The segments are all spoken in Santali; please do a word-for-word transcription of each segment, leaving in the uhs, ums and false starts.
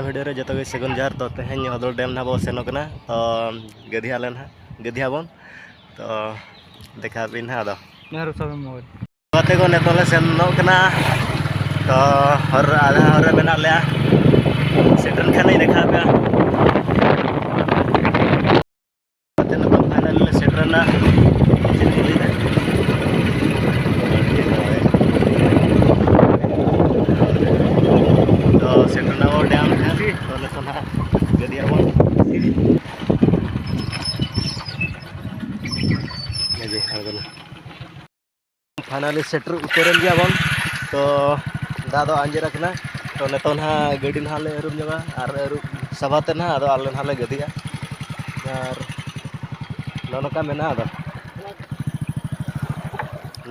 ᱵᱷᱤᱰᱤᱭᱳ ᱨᱮ ᱡᱚᱛᱚ ᱜᱮ ᱥᱟᱹᱜᱩᱱ ᱡᱚᱦᱟᱨ᱾ ᱛᱚ, ᱛᱮᱦᱮᱧ ᱦᱚᱫᱚᱲ ᱰᱮᱢ ᱱᱟᱦᱟᱜ ᱵᱚᱱ ᱥᱮᱱᱚᱜ ᱠᱟᱱᱟ᱾ ᱛᱚ, ᱜᱟᱹᱫᱷᱤᱭᱟᱜ ᱞᱮ ᱱᱟᱦᱟᱜ, ᱜᱟᱹᱫᱷᱤᱭᱟᱜ ᱵᱚᱱ᱾ ᱛᱚ, ᱫᱮᱠᱷᱟᱣ ᱵᱤᱱ ᱱᱟᱦᱟᱜ ᱟᱫᱚ᱾ ᱢᱮᱦᱨᱩ ᱥᱟᱵ ᱢᱳᱵᱟᱭᱤᱞ᱾ ᱜᱟᱛᱮ ᱠᱚ, ᱱᱤᱛᱚᱜ ᱞᱮ ᱥᱮᱱᱚᱜ ᱠᱟᱱᱟ᱾ ᱛᱚ, ᱦᱚᱨ ᱨᱮ, ᱟᱞᱮ ᱦᱚᱨ ᱨᱮ ᱢᱮᱱᱟᱜ ᱞᱮᱭᱟ᱾ ᱥᱮᱴᱮᱨ ᱞᱮᱱ ᱠᱷᱟᱱ ᱤᱧ ᱫᱮᱠᱷᱟᱣ ᱟᱯᱮᱭᱟ᱾ ᱜᱟᱛᱮ, ᱱᱤᱛᱚᱜ ᱯᱷᱟᱭᱱᱟᱞ ᱞᱮ ᱥᱮᱴᱮᱨ ᱮᱱᱟ᱾ ᱪᱮᱫ ᱠᱚ ᱞᱟᱹᱭᱫᱟ? ᱛᱚ, ᱥᱮᱴᱮᱨ ᱮᱱᱟ ᱵᱚᱱ ᱰᱮᱢ ᱴᱷᱮᱱ᱾ ᱛᱚ, ᱱᱤᱛᱚᱜ ᱱᱟᱦᱟᱜ ᱜᱟᱹᱰᱤ ᱟᱵᱚᱱ᱾ ᱯᱷᱟᱭᱱᱟᱞᱤ ᱥᱮᱴᱮᱨ ᱩᱛᱟᱹᱨᱮᱱ ᱜᱮᱭᱟ ᱵᱚᱱ᱾ ᱛᱚ, ᱫᱟᱜ ᱫᱚ ᱟᱸᱡᱮᱫ ᱟᱠᱟᱱᱟ᱾ ᱛᱚ, ᱱᱤᱛᱚᱜ ᱱᱟᱦᱟᱜ ᱜᱟᱹᱰᱤ ᱱᱟᱦᱟᱜ ᱞᱮ ᱟᱹᱨᱩᱵ ᱧᱚᱜᱟ ᱟᱨ ᱟᱹᱨᱩᱵ ᱥᱟᱵᱟ ᱛᱮ ᱱᱟᱦᱟᱜ ᱟᱫᱚ ᱟᱞᱮ ᱱᱟᱦᱟᱜ ᱞᱮ ᱜᱟᱹᱫᱤᱜᱼᱟ᱾ ᱟᱨ ᱱᱚᱜᱼᱚ ᱱᱚᱝᱠᱟ ᱢᱮᱱᱟᱜᱼᱟ᱾ ᱟᱫᱚ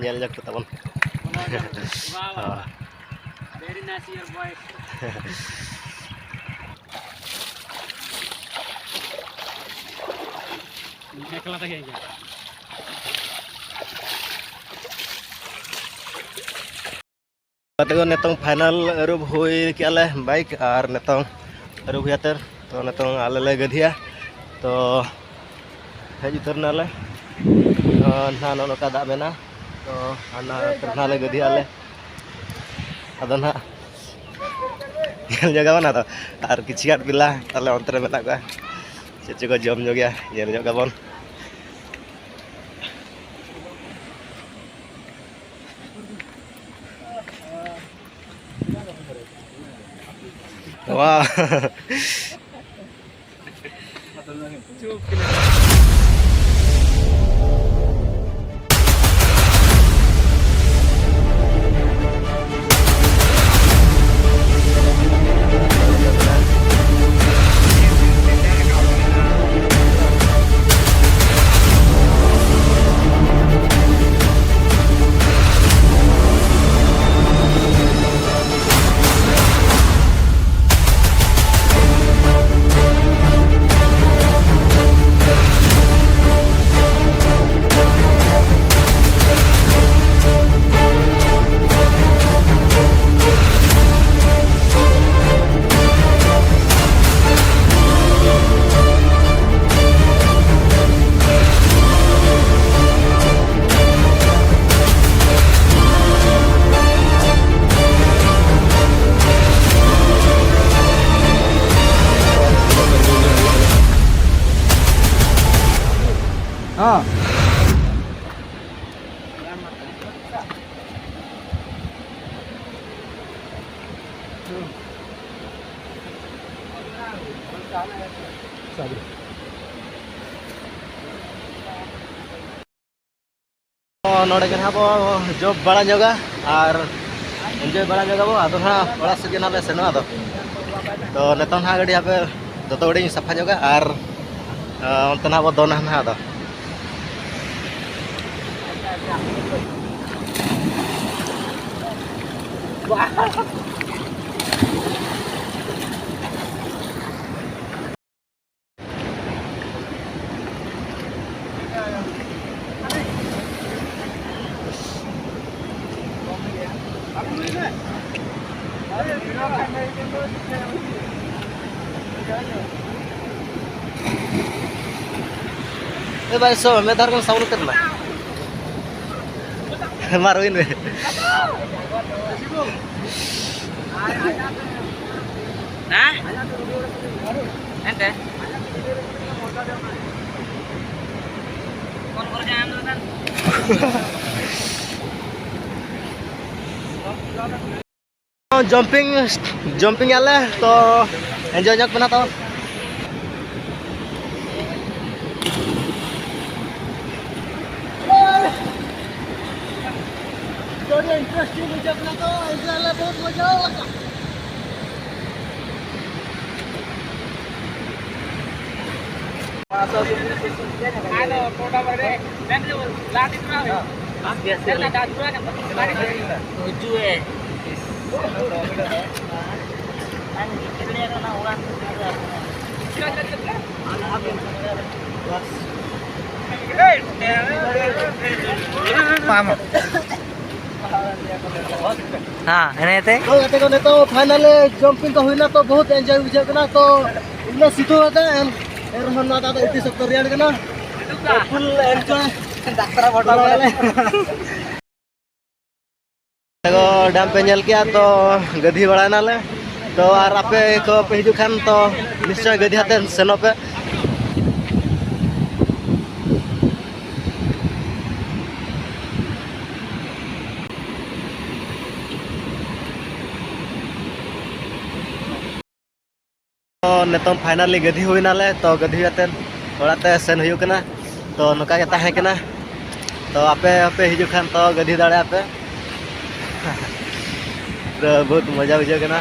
ᱧᱮᱞ ᱧᱚᱜ ᱠᱚ ᱛᱟᱵᱚᱱ᱾ ᱦᱳᱭ᱾ ᱮᱠᱞᱟ ᱛᱮᱜᱮ ᱦᱤᱡᱩᱜ᱾ ᱜᱟᱛᱮ ᱠᱚ, ᱱᱤᱛᱚᱝ ᱯᱷᱟᱭᱱᱟᱞ ᱟᱹᱨᱩᱵ ᱦᱩᱭ ᱠᱮᱜᱼᱟ ᱞᱮ ᱵᱟᱭᱤᱠ, ᱟᱨ ᱱᱤᱛᱚᱝ ᱟᱹᱨᱩᱵ ᱦᱩᱭ ᱟᱛᱮ, ᱛᱚ, ᱱᱤᱛᱚᱝ ᱟᱞᱮ ᱞᱮ ᱜᱟᱹᱫᱷᱤᱭᱟ᱾ ᱛᱚ, ᱦᱮᱡ ᱩᱛᱟᱹᱨ ᱱᱟᱞᱮ᱾ ᱛᱚ, ᱱᱟᱦᱟᱜ ᱱᱚᱜᱼᱚ ᱱᱚᱝᱠᱟ ᱫᱟᱜ ᱢᱮᱱᱟᱜᱼᱟ᱾ ᱛᱚ, ᱦᱟᱱᱟ ᱛᱮ ᱱᱟᱦᱟᱜ ᱞᱮ ᱜᱟᱹᱫᱷᱤᱭᱟ ᱞᱮ᱾ ᱟᱫᱚ ᱱᱟᱦᱟᱜ ᱧᱮᱞ ᱡᱟᱭᱜᱟ ᱵᱟᱹᱱᱩᱜᱼᱟ ᱛᱚ᱾ ᱟᱨ ᱠᱤᱪᱷᱩ ᱜᱟᱱ ᱯᱤᱞᱟ ᱛᱟᱦᱞᱮ ᱚᱱᱛᱮ ᱨᱮ ᱢᱮᱱᱟᱜ ᱠᱚᱣᱟ, ᱪᱮᱫ ᱪᱚ ᱠᱚ ᱡᱚᱢ ᱧᱚᱜ ᱜᱮᱭᱟ, ᱧᱮᱞ ᱧᱚᱜ ᱜᱮᱵᱚᱱ᱾ ᱣᱟ᱾ ᱦᱮᱸ᱾ ᱱᱚᱰᱮ ᱜᱮ ᱱᱟᱦᱟᱜ ᱵᱚ ᱡᱚᱢ ᱵᱟᱲᱟ ᱧᱚᱜᱟ ᱟᱨ ᱮᱱᱡᱚᱭ ᱵᱟᱲᱟ ᱧᱚᱜᱟ ᱵᱚ᱾ ᱟᱫᱚ ᱱᱟᱦᱟᱜ ᱚᱲᱟᱜ ᱥᱮᱫ ᱜᱮ ᱱᱟᱦᱟᱜ ᱞᱮ ᱥᱮᱱᱚᱜᱼᱟ᱾ ᱟᱫᱚ ᱛᱚ ᱱᱤᱛᱚᱝ ᱱᱟᱦᱟᱜ ᱜᱟᱹᱰᱤ ᱦᱟᱯᱮ ᱡᱚᱛᱚ ᱜᱟᱹᱰᱤᱧ ᱥᱟᱯᱷᱟ ᱧᱚᱜᱟ ᱟᱨ, ᱟᱸ, ᱚᱱᱛᱮ ᱱᱟᱦᱟᱜ ᱵᱚ ᱫᱚᱱᱟ ᱱᱟᱦᱟᱜ ᱟᱫᱚ᱾ ᱮ ᱵᱷᱟᱭ, ᱥᱚ ᱢᱮ ᱫᱷᱟᱨ ᱠᱷᱚᱱ ᱥᱟᱵᱚᱱ ᱩᱛᱟᱹᱨ ᱢᱮ᱾ ᱢᱟ ᱨᱩᱭᱤᱱ ᱢᱮ᱾ ᱦᱮᱸ? ᱦᱮᱸ ᱛᱮ? ᱯᱷᱳᱱ ᱠᱚᱨᱮ ᱡᱟᱦᱟᱸ ᱮᱢ ᱞᱮᱫᱟ᱾ Jumping, jumping ᱟᱞᱮ ᱛᱚ, enjoy ᱧᱚᱜ ᱯᱮ ᱱᱟ ᱛᱚ᱾ ᱟᱹᱰᱤ interesting ᱵᱩᱡᱷᱟᱹᱜ ᱠᱟᱱᱟ ᱛᱚ, enjoy ᱟᱞᱮ, ᱵᱚᱦᱩᱛ ᱢᱚᱡᱟ ᱞᱟᱜᱟ᱾ ᱦᱮᱸ, ᱮᱱᱮᱡ ᱛᱮ᱾ ᱦᱳᱭ, ᱜᱟᱛᱮ ᱠᱚ, ᱱᱤᱛᱚᱜ final jumping ᱠᱚ ᱦᱩᱭᱱᱟ, ᱛᱚ ᱵᱚᱦᱩᱛ enjoy ᱵᱩᱡᱷᱟᱹᱜ ᱠᱟᱱᱟ᱾ ᱛᱚ ᱩᱱᱟᱹᱜ ᱥᱤᱛᱩᱝ ᱟᱫᱟ, ᱮᱱ, ᱮᱱ ᱨᱮᱦᱚᱸ ᱱᱚᱣᱟ ᱫᱟᱜ ᱫᱚ ᱟᱹᱰᱤ ᱥᱚᱠᱛᱚ ᱨᱮᱭᱟᱲ ᱠᱟᱱᱟ᱾ ᱛᱚ full enjoy᱾ ᱰᱟᱠᱛᱟᱨ ᱯᱷᱳᱴᱳ ᱠᱚᱨᱮ᱾ ᱛᱚ dam ᱯᱮ ᱧᱮᱞ ᱠᱮᱜᱼᱟ, ᱛᱚ ᱜᱟᱹᱫᱷᱤ ᱵᱟᱲᱟᱭ ᱱᱟᱞᱮ᱾ ᱛᱚ ᱟᱨ ᱟᱯᱮ ᱠᱚ ᱯᱮ ᱦᱤᱡᱩᱜ ᱠᱷᱟᱱ, ᱛᱚ ᱱᱤᱥᱪᱚᱭ ᱜᱟᱹᱫᱷᱤ ᱟᱛᱮ ᱥᱮᱱᱚᱜ ᱯᱮ᱾ ᱱᱤᱛᱚᱝ finally ᱜᱟᱹᱫᱷᱤ ᱦᱩᱭᱱᱟᱞᱮ, ᱛᱚ ᱜᱟᱹᱫᱷᱤ ᱠᱟᱛᱮ ᱚᱲᱟᱜ ᱛᱮ ᱥᱮᱱ ᱦᱩᱭᱩᱜ ᱠᱟᱱᱟ᱾ ᱛᱚ ᱱᱚᱝᱠᱟ ᱜᱮ ᱛᱟᱦᱮᱸ ᱠᱟᱱᱟ᱾ ᱛᱚ ᱟᱯᱮ ᱦᱚᱸᱯᱮ ᱦᱤᱡᱩᱜ ᱠᱷᱟᱱ ᱛᱚ ᱜᱟᱹᱫᱷᱤ ᱫᱟᱲᱮᱭᱟᱜᱼᱟ ᱯᱮ᱾ ᱯᱩᱨᱟᱹ ᱵᱚᱦᱩᱛ ᱢᱚᱡᱟ ᱵᱩᱡᱷᱟᱹᱜ ᱠᱟᱱᱟ᱾